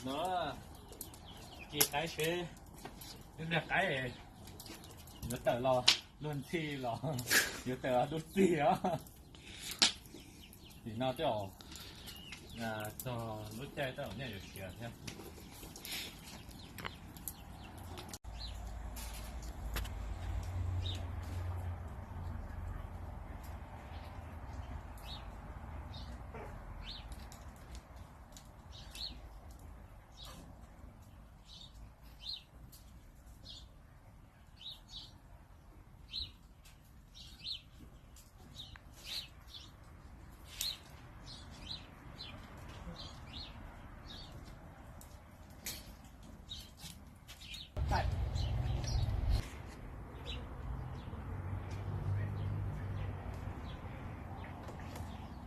No, ci qaib seb, lub niag qaib yuav tawm los luag ntxhi los yuav tawm los dub txig os. Nim no tej zaum txog lub caij tej zaum nej yuav siav thiab.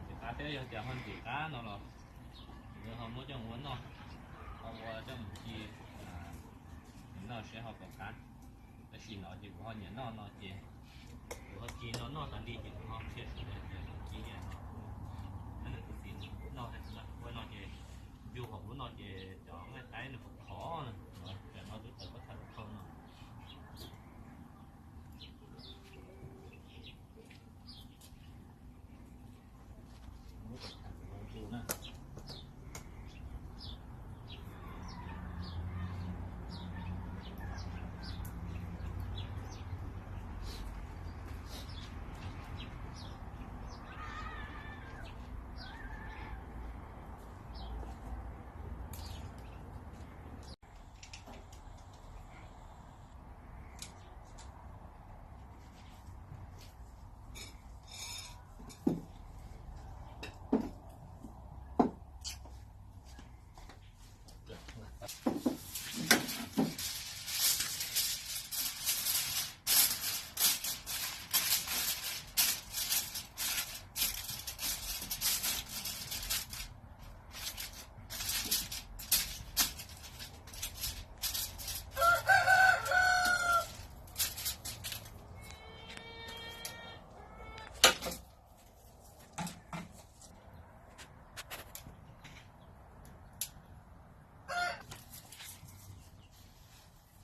Ntxim qab thiab, yog tias ho ntxim qab no los ho muab coj mus ua noj, ho ua coj mus ci noj seb ho puas qab. Tab sis no ces kuv ho nyiam noj no ces kuv ho ci no noj tas li ces kuv ho qhia sawv daws tias ci no, nws kuv txiv noj ua no ces ncu hauv lub no ces cov nqaij qaib nws qhov qhov no, tam no twb tawm pob txha dhau no.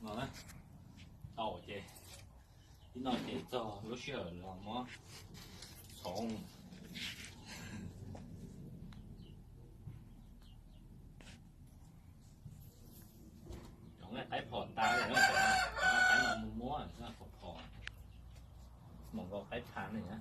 No na, tau ces ib no ces txog lub sij hawm los muab txhoov. Cov nqaij qaib phom tas, cov nqaij qaib no mus muab phom phom, mam nkaus qaib phav ne.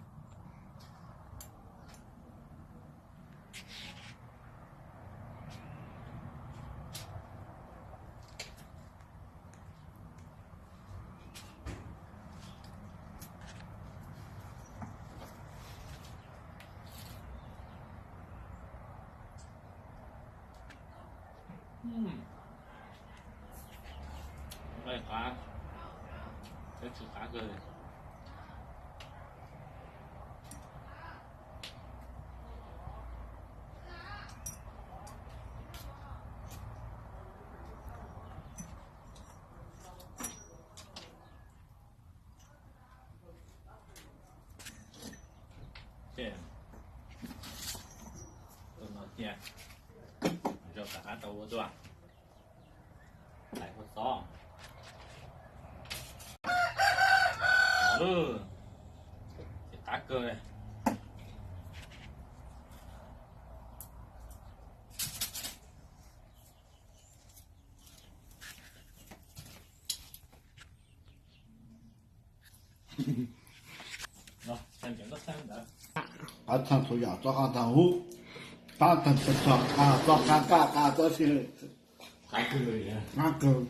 Nqaij qab, peb tsis qab kawg li. Ces tus no cia, zoo rov qab tau ua dua, hlais hua xob. Ces qab kawg li. Qab txog thaum yam txoj qab tag hub, qab tag txog qab txoj qab kaj qab txoj si, qab kawg, qab kawg.